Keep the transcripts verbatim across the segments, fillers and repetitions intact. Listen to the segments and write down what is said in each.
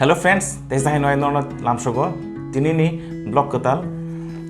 Hello friends, tei jahai noi norno lamsogo tinini vlog kwtal.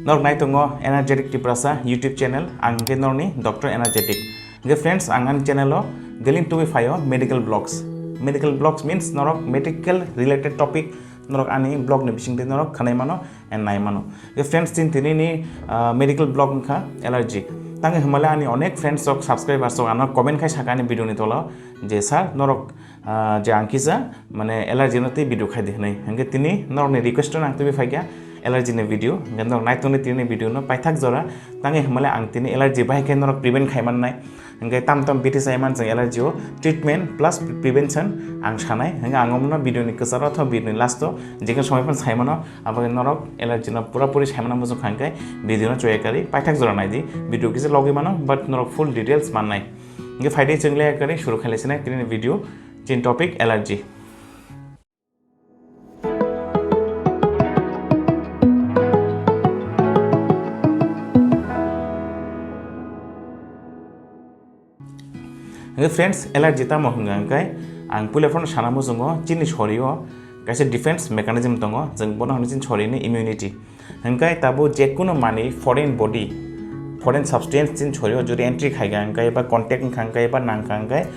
Norok nai tongo Energetic Tiprasa YouTube channel, ang khe norni Doctor Energetic. Hingke friends, ang ani channel o daily tubui phaio medical vlogs. Medical vlogs means norok medical related topic norok ani vlog ni bisingtwi norok khwnai mano and nai mano. Hingke friends, tin tini ni, ah, medical vlog wngkha allergy. Tangwi hwnmale ani onek friends rok, subscribers rok ano comment khai saka ani video ni tola je, "Sir, norok, ah, je ang kisa mane allergy no tei video khai di," hwnwi. Hingke tini norok ni request no ang tubui phaikha allergy ni video. Hingke norok nai tongni tini ni video no paithak jora. Tangwi hwnmale ang tini allergy bahai khe norok prevent khai mannai. Hingke tam tam biti sai man chwng allergy o treatment plus prevention ang sanai. Hingke ang omono video ni kwcharo tho video ni last o jekhe somoi phano sai mano, abo norok allergy no pura puri sai mano muchung kha hingke video no choya kari paithak jora nai di. Video kisa logwi mano but norok full details mannai. Hingke phaidi chwng le kari suru khaile sinai tini video chin topic allergy. Hingke friends, allergy tamo hwnka hingke ang puila phano sana muchungo chini sorio kaisa defense mechanism tongo, chwng bono hwnwi chini sorini immunity. Hingke tabo jekunu mani foreign body, foreign substance chini sorio jodi entry khaika hingke ba contact wngkha hingke ba nangkha hingke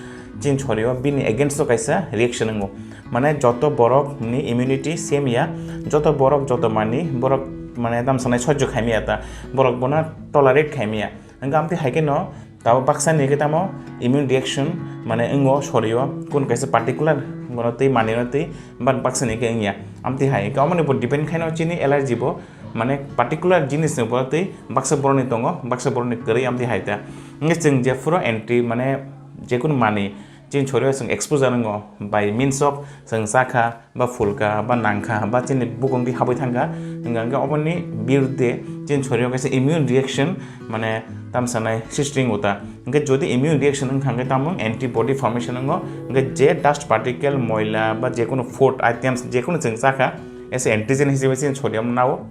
chini sorio bini against o kaisa reaction wngo. Mane joto borok ni immunity same ya, joto borok joto mani borok mane tam sanai sojjo khaimaya ta, borok bono tolerate khaimaya. Hingke amtwi hai khe no tabo baksa ni khe tamo immune reaction mane wngo sorio kun kaisa particular bono twi mani no twi but baksa ni khe wngya. Amtwi hai khe omo ni bo depend khaino chini allergy bo mane particular jinis ni bo twi baksa borok ni tongo baksa borok ni kwrwi amtwi hai ta. Hingke chwng jephuru entry mane jekunu mani chini sorio chwng exposure wngo by means of chwng chakha ba phulkha ba nangkha ba chini bukung di habwi thangkha, hingka hingke oboni birudde chini sorio kaisa immune reaction mane tam sanai sisri wngo ta. Hingke jodi immune reaction wngkha hingke tamo antibody formation wngo, hingke je dust particle moila ba jekunu food items jekunu chwng chakha as antigen hisabe chini sorio nao.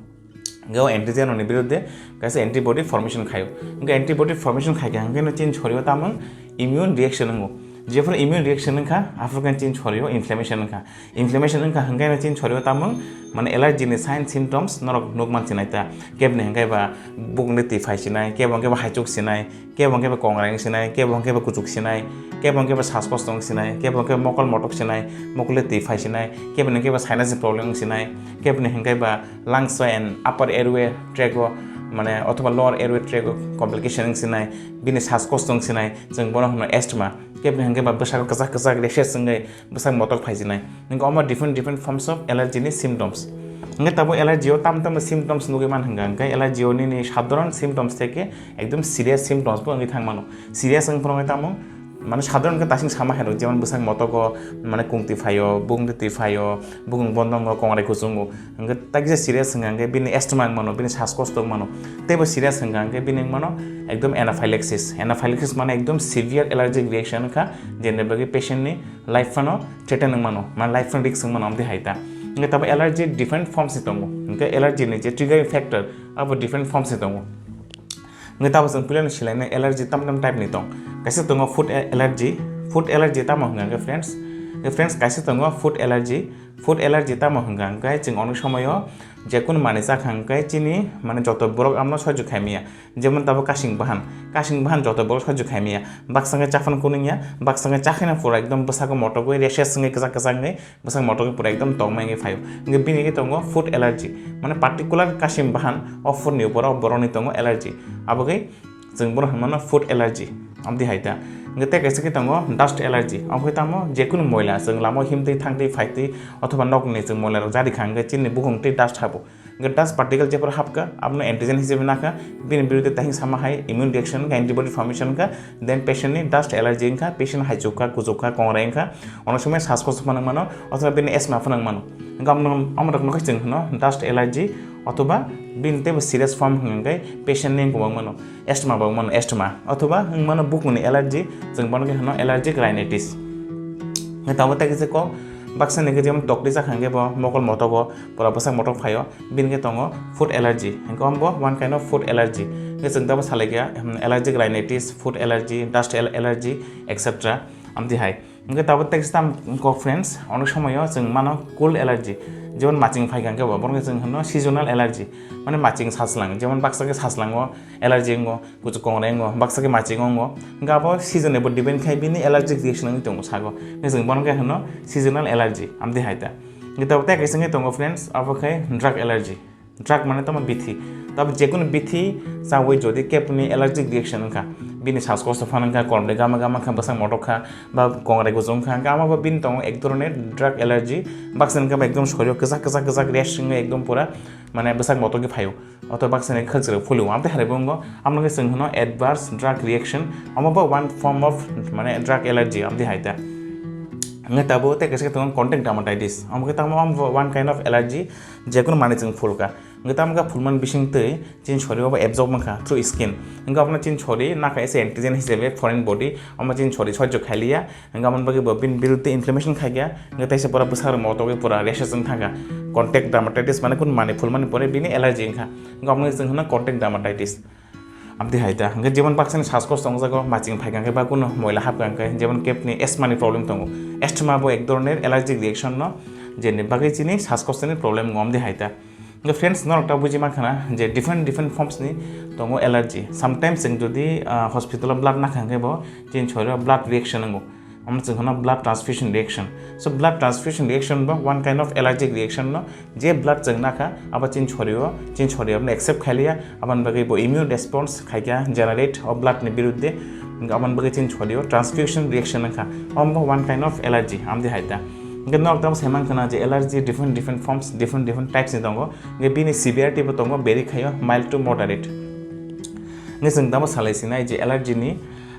Hingke o antigen rokni birudde kaisa antibody formation khaio. Hingke antibody formation khaikha hingke no chini sorio tamo immune reaction wngo. Jephuru immune reaction wngkha, aphuru khe chini sorio inflammation wngkha. Inflammation wngkha hingke no chini sorio tamo mane allergy ni sign symptoms norok nukman sinai ta. Kebni hingke ba bukni twi phai sinai, kebo hingke ba haichuk sinai, kebo hingke ba kongrang sinai, kebo hingke ba kuchuk sinai, kebo hingke ba saskos tong sinai, kebo hingke ba mokol motok sinai, mokol twi phai sinai, kebni hingke ba sinus problem sinai, kebni hingke ba lungs and upper airway tract o mane othoba lower airway tract o complication wng sinai, bini saskos tong sinai, chwng bono hwno asthma, kebni hingke ba bwsako kwchak kwchak rashes wngwi bwsak motok phaijinai. Hingke omo different different forms of allergy ni symptoms. Hingke tabo allergy o tam tam symptoms nugwi man hingka hingke allergy o nini sadharon symptoms theke ekdom serious symptoms bo wngwi thang mano. Serious wng phano tamo mane sadharon khe tasing sama hai rok, jemon bwsak motogo mane kung twi phaio, bung twi phaio, bukung bondongo, kongrai kuchungo. Hingke takisa serious hingka hingke bini asthma wng mano, bini saskos tong mano. Teibo serious hingka hingke bini wng mano ekdom anaphylaxis. Anaphylaxis mane ekdom severe allergic reaction wngkha, jeni bagwi patient ni life phano threaten wng mano, mane life phano risk wng mano amtwi hai ta. Hingke tabo allergy different forms ni tongo. Hingke allergy ni je triggering factor abo different forms ni tongo. Hingke tabo chwng puilano silainai allergy tam tam type ni tong. Kaisa tongo food a-, allergy. Food allergy tamo hwnka hwnkhe friends? Hwnkhe friends, kaisa tongo food allergy. Food allergy tamo hwnka hwnkhe chwng onek somoyo jekunu manwi chakha hwnkhe chini mane joto borok amno sojjo khaimaya. Jemon tabo kasing bahan. Kasing bahan joto borok sojjo khaimaya. Baksa hwnkhe chaphang kunungya, baksa hwnkhe chakhaina pura ekdom bwsako motogwi, rashes wngwi, kwchak kwchak wngwi, bwsak motok pura ekdom tongma wngwi phaio. Hwnkhe bini khe tongo food allergy. Mane particular kasing bahan o food ni upor o borok ni tongo allergy. Abo khe chwng bono hwnmano food allergy. Amtwi hai ta. Hwnkhe tei kaisa khe tongo dust allergy. Abo khe tamo jekunu moila chwng lama o himtwi thangtwi phaitwi othoba nokni chwng moila rok jari kha hwnkhe chini bukhung twi dust habo. Hwnkhe dust particle jephuru hapkha, abono antigen hisabe nakha, bini birude tahing sama hai immune reaction wngkha, antibody formation wngkha, then patient ni dust allergy wngkha, patient haichukha, kuchukha, kongrai wngkha, onek somoi saskos phano wng mano, othoba bini asthma phano wng mano. Hwnkhe omo, omo rokno khe chwng hwno dust allergy, othoba bini teibo serious form hwnkhe patient ni wngkha wng mano. Asthma bo wng mano, asthma, othoba wng mano bukung ni allergy, chwng bono khe hwno allergic rhinitis. Hwnkhe tabuk tei kisa kok, baksa ni khe jemon tok twi chakha hwnkhe bo mokol motogo, pura bwsak motok phaio, bini khe tongo food allergy. Hwnkhe omo bo one kind of food allergy. Hwnkhe chwng tabuk salai kha, hmm, allergic rhinitis, food allergy, dust al-, allergy, et cetera. Amtwi hai. Hwnkhe tabuk text tam kok friends, onek somoyo chwng mano cold allergy, jemon maching phaikha hwnkhe bo, borokno chwng hwno seasonal allergy, mane maching sachwlang, jemon baksa khe sachwlango allergy wngo, kuchuk kongrai wngo, baksa khe maching wngo, hwnkhe abo season abo depend khai bini allergic reaction wngwi tongo sago, hwnkhe chwng bono khe hwno seasonal allergy, amtwi hai ta. Hwnkhe tabuk tei kaisa wngwi tongo friends, abo khe drug allergy. Drug mane tamo bithi. Tabo jekunu bithi chawi jodi kebni allergic reaction wngkha, bini sas kosto phano wngkha, kolomde gama gama kha, bwsak motok kha, ba kongrai gujung kha, wngkha, amabo bini tongo ek dhoroner drug allergy, baksa wngkha ba ekdom sorio kwchak kwchak kwchak rash wngwi ekdom pura mane bwsak motok khe phaio, oto baksa ni khakchwrwk phulio, amtwi hai bo wngo, amno khe chwng hwno adverse drug reaction, amabo one form of mane drug allergy, amtwi hai ta. Hwnkhe tabuk tei kaisa khe tongo contact dermatitis, amo khe tamo one kind of allergy, jekunu manwi chwng phulkha. Hwnkhe tamo khe phulmani bisingtwi chini sorio abo absorb wngkha through skin. Hwnkhe abono chini sori nakha ese antigen hisabe foreign body, omo chini sori sojjo khailiya. Hwnkhe aboni bagwi bo bini biruddhe inflammation khaikha. Hwnkhe teisa pura bwsarok motogwi pura rashes wng thangkha. Contact dermatitis mane kun mani phulmani pore bini allergy wngkha. Hwnkhe omo chwng hwno contact dermatitis. Amtwi hai ta, hwnkhe jemon baksani sas kosto wngjago, maching phaikha hwnkhe ba kuno moila hapkha hwnkhe, jemon kebni asthma ni problem tongo. Asthma bo ek dhoroner allergic reaction no, jeni bagwi chini sas kosto ni problem wngwi amtwi hai ta. Hwnkhe friends, norok ta buji mankha na je different different forms ni tongo allergy. Sometimes chwng jodi, ah, hospital o blood nakha hwnkhe bo chini sorio blood reaction wngo. Omo chwng hwno blood transfusion reaction. So blood transfusion reaction bo one kind of allergic reaction no, je blood chwng nakha abo chini sorio, chini sorio abono accept khailiya, aboni bagwi bo immune response khaikha generate o blood ni biruddhe, aboni bagwi chini sorio transfusion reaction wngkha. Omo bo one kind of allergy, amtwi hai ta. Hwnkhe norok tamo sai mankha na je allergy different different forms, different different types ni tongo. Hwnkhe bini severity bo tongo, vary khaio, mild to moderate. Hwnkhe chwng tamo salai sinai je allergy ni,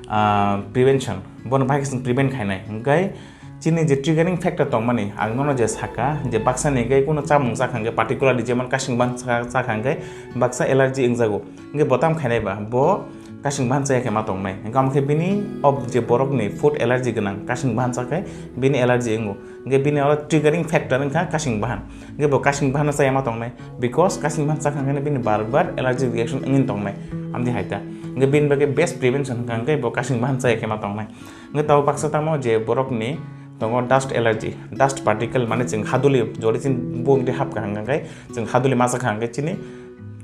ah, prevention, bono bahai khe chwng prevent khainai. Hwnkhe chini je triggering factor tongmani, ang nono je saka je baksa ni hwnkhe kuno chamung chakha hwnkhe, particularly jemon kasing bahan chakha hwnkhe baksa allergy wngjago. Hwnkhe bo tam khainai ba, bo kasing bahan chaya khe ma tongnai. Hwnkhe omo khe bini o je borok ni food allergy gwnang, kasing bahan chakhai bini allergy wngo. Hwnkhe bini oro triggering factor wngkha kasing bahan. Hwnkhe bo kasing bahan no chaya ma tongnai, because kasing bahan chakha hwnkhe bini bar bar allergic reaction wngwi tongnai, amtwi hai ta. Hwnkhe bini bagwi best prevention hwnkha hwnkhe bo kasing bahan chaya khe ma tongnai. Hwnkhe tabuk baksa tamo je borok ni tongo dust allergy, dust particle mane chwng haduli jodi chini buk di hapkha hwnkhe chwng haduli ma chakha hwnkhe chini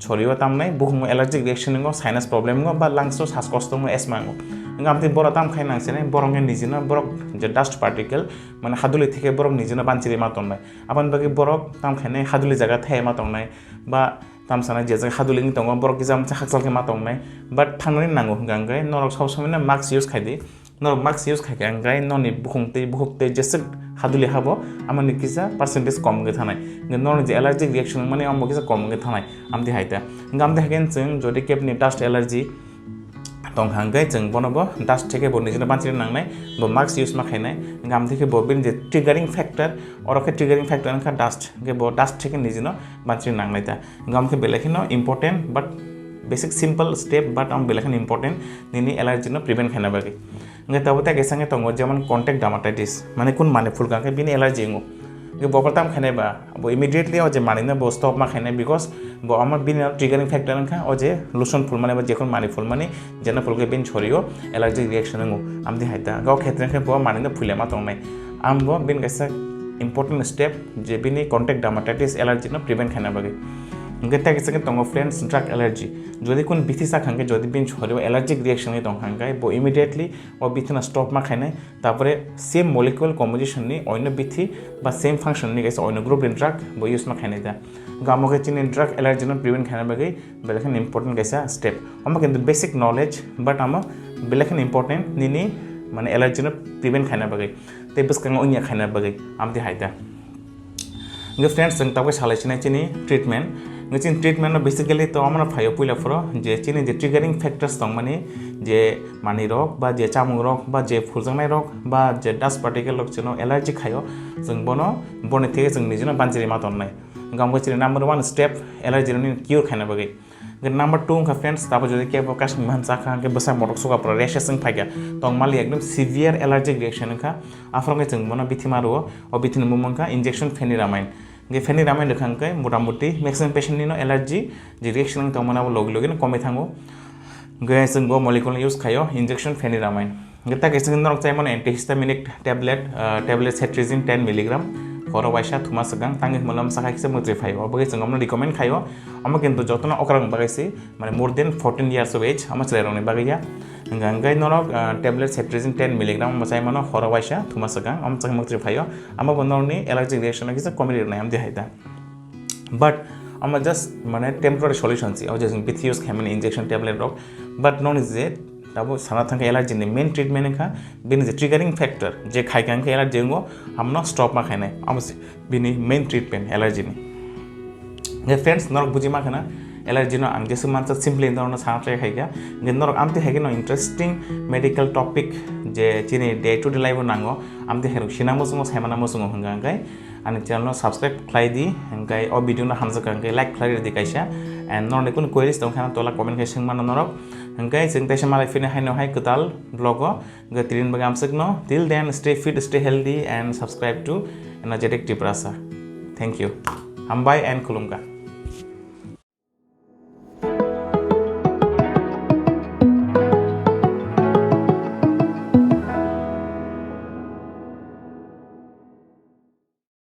sorio tamnai, bukhungo allergic reaction wngo, sinus problem wngo, ba lungs o sas kosto wngo, asthma wngo. Wngkha amtwi borok tam khai nang sinai, borok wngkhe nijino borok je dust particle, mane haduli theke borok nijino banchiri ma tonnai. Aboni bagwi borok tam khainai haduli jaga thai ma tongnai, ba tam sanai je jaga haduli wngwi tongo, borok kisa hakchal khe ma tongnai. But thangnani nango hwnkha hwnkhe norok sob somoi no mask use khai di. Norok mask use khaikha hwnkhe noni bukhung tei bukhuk tei jeswk haduli habo, amoni kisa percentage kom wngwi thanai. Hwnkhe noni je allergic reaction wngmani, amo kisa kom wngwi thanai, amtwi hai ta. Hwnkhe amtwi hai khe chwng jodi kebni dust allergy tongkha hwnkhe chwng bono bo dust theke bo nijino banchiri nangnai, bo mask use ma khainai. Hwnkhe amtwi khe bo bini je triggering factor, oro khe triggering factor wngkha dust, hwnkhe bo dust theke nijino banchiri nangnai ta. Hwnkhe amo khe belai kheno important, but basic simple step, but amo belai kheno important nini allergy no prevent khaina bagwi. Hwnkhe tabuk tei kaisa wngwi tongo jemon contact dermatitis, mane kun mani phulkha hwnkhe bini allergy wngo. Hwnkhe bo tam khainai ba, bo immediately o je mani no bo stop ma khainai, because bo amo bini triggering factor wngkha o je lotion phulmani ba jekun mani phulmani, jeno phulkhe bini sorio allergic reaction wngo, amtwi hai ta. Hwnkhe o khetre khe bo mani no phulya ma tongnai. Amo bo bini kaisa important step je bini contact dermatitis allergy no prevent khaina bagwi. Hwnkhe tei kaisa khe tongo friends, drug allergy. Jodi kun bithi chakha hwnkhe, jodi bini sorio allergic reaction wngwi tongkha hwnkhe, bo immediately o bithi no stop ma khainai, tapore same molecule composition ni oino bithi ba same function ni kaisa oino group ni drug bo use ma khainai da. Hwnkhe amo khe chini drug allergy no prevent khaina bagwi belai kheno important kaisa step. Omo kintu basic knowledge, but amo belai kheno important nini mane allergy no prevent khaina bagwi tei bwskango wngya khaina bagwi, amtwi hai ta. Hwnkhe friends, chwng tabuk salai sinai chini treatment. Hwnkhe chini treatment no basically to omo no phaio puila phoro je chini je triggering factors tongmani, je mani rok ba je chamung rok ba je phuljaknai rok ba je dust particle rok chwngno allergy khaio, chwng bono, boni theke chwng nijino banchiri ma tonnai. Hwnkhe amo khe chini number one step allergy rokni cure khaina bagwi. Hwnkhe number two wngkha friends, tabuk jodi kebo kasing bahan chakha hwnkhe bwsa motok suka pura rashes wng phaikha, tongmali ekdom severe allergic reaction wngkha, aphuru wngkhe chwng bono bithi ma rwo, o bithi ni mung wngkha injection phenyramine. Hwnkhe phenyramine rwkha hwnkhe motamuti maximum patient nino allergy je reaction wng tongmani abo logi logi no komwi thango. Hwnkhe chwng bo molecule no use khaio injection phenyramine. Hwnkhe ta kaisa norok chai mano antihistaminic tablet, ah, tablet cetirizine ten milligram, horo waisa thuma swkang tangwi hwnmano amsa khaisa mwtwi phaio, obwgwi chwng omono recommend khaio. Omo kintu jotono okrang bagwi se, mane more than fourteen years of age, omo chwlairokni bagwi ya. Hwnkha hwnkhe norok, ah, tablet cetirizine ten milligram omo chai mano horo waisa thuma swkang, omo chai mwtwi phaio, amo bo norokni allergic reaction no kisa komi rwnai amtwi hai ta. But omo just mane temporary solution si, o je chwng bithi use khaimani injection tablet rok, but noni je tabo sana thangkha allergy ni main treatment wngkha, bini je triggering factor je khaikha wngkha allergy wngo, amno stop ma khainai, amo se bini main treatment allergy ni. Je friends, norok buji ma khana allergy no ang jesa mansa simply norokno sana try khaikha, je norok amtwi haikhe no interesting medical topic je chini day to day life o nango, amtwi hairok sina muchungo, saimana muchungo hwnkha hwnkhe ani channel no subscribe khlai di, hwnkhe o video no hamjakha hwnkhe like khlai rwdi kaisa, and norokni kunu queries tongkha tola comment khai swng mano norok, hwnkhe chwng teisa malai phini haino hai kwtal vlog o, hwnkhe tini bagwi amswkno, till then stay fit, stay healthy and subscribe to Energetic Tiprasa. Thank you, hambai and khulumkha.